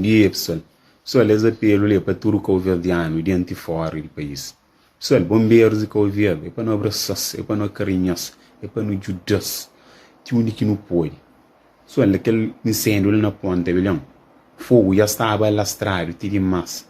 dia pessoal. Pessoal es apelo li é pa tudo kauverdianu dentu i fora di país. Pessoal bomberus di Kauverdi é pa nu abrasa-s, é pa nu akarinha-s, é pa nu djuda-s ti undi ki nu pode. Pessoal na kel insendiu li na Ponta Bilhon fogu dja staba alastradu ti dimas.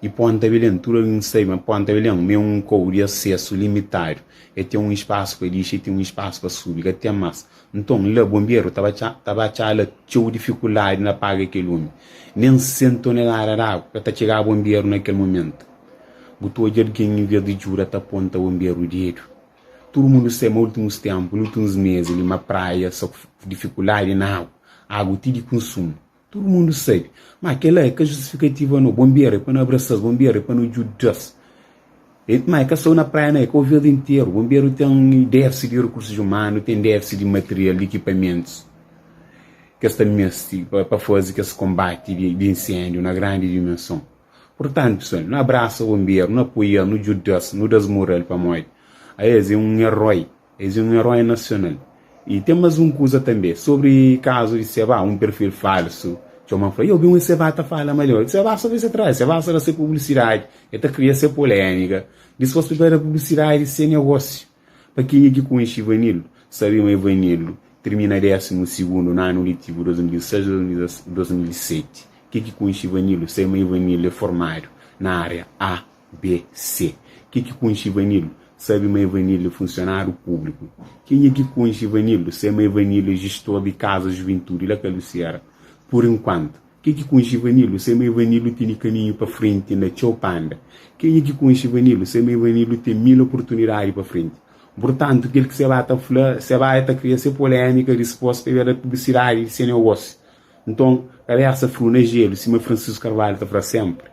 I Ponta Belén, tudu algen sabe ma Ponta Belén ma é un kou di asesu limitadu. El ten un spasu pa dixi, el ten un spasu pa subi, ka ten más. Nton, la bonberu ta ba ta ba txá la txeu difikuldadi na paga kel lumi. Nen 100 tonelada di agu ka ta txegaba bonberu na kel momentu. Bu ta odja algen envês di djuda ta ponta bonberu dedu. Tudu mundu sabe ma ultimus tenpu, ultimus mezi li ma praia sta ku difikuldadi na agu, agu ti di kunsumu. Tudu mundu sabe. Ma kel-la é ka justifikativa no. Bonberu é pa nu abrasa-s, bonberu é pa nu djuda-s. E, ma é ka so na praia, no, é Kauverdi interu. Bonberu ten défisi di rikursus umanu, ten défisi di material, di ekipamentus ki es ta meste pa, pa faze kes konbati di, di inséndiu na grandi dimenson. Purtantu, pesoal, nu abrasa bonberu, nu apoia-s, nu djuda-s, nu da-s moral pamodi aes é un eroi. Es é un eroi nasional. I ten mas un kuza tanbe, sobri kazu di Seba, un perfil falsu txoma-m fla, Yo, ben un Seba ta fala mal di bo. Seba sta fase trabadju, Seba sta da se publisidadi, el ta kria se polémika, dispos pa el bai da publisidadi di se negósiu. Pa kenha ki konxe Ivanildo, sabe ma Ivanildo tirmina désimu sigundu na anu letivu 2006, 2007. Ke ki konxe Ivanildo, sabe ma Ivanildo é formadu na ária A. B, C. Ke ki konxe Ivanildo sabe ma Ivanildo é funsionáriu públiku. Kenha ki konxe Ivanildo sabe ma Ivanildo é jistor di Kaza Juventudi la Kalusiera, pur inkuantu. Ke ki konxe Ivanildo sabe ma Ivanildo tene kaminhu pa frenti na txeu panda. Kenha ki konxe Ivanildo sabe ma Ivanildo ten mil oportunidadi pa frenti. Purtantu, kel ki Seba ta fla, Seba el ta kria se polémika dispos pa el da publisidadi di se negósiu. Nton, kabésa friu na jelu, sima Francisco Carvalho ta fla sénpri.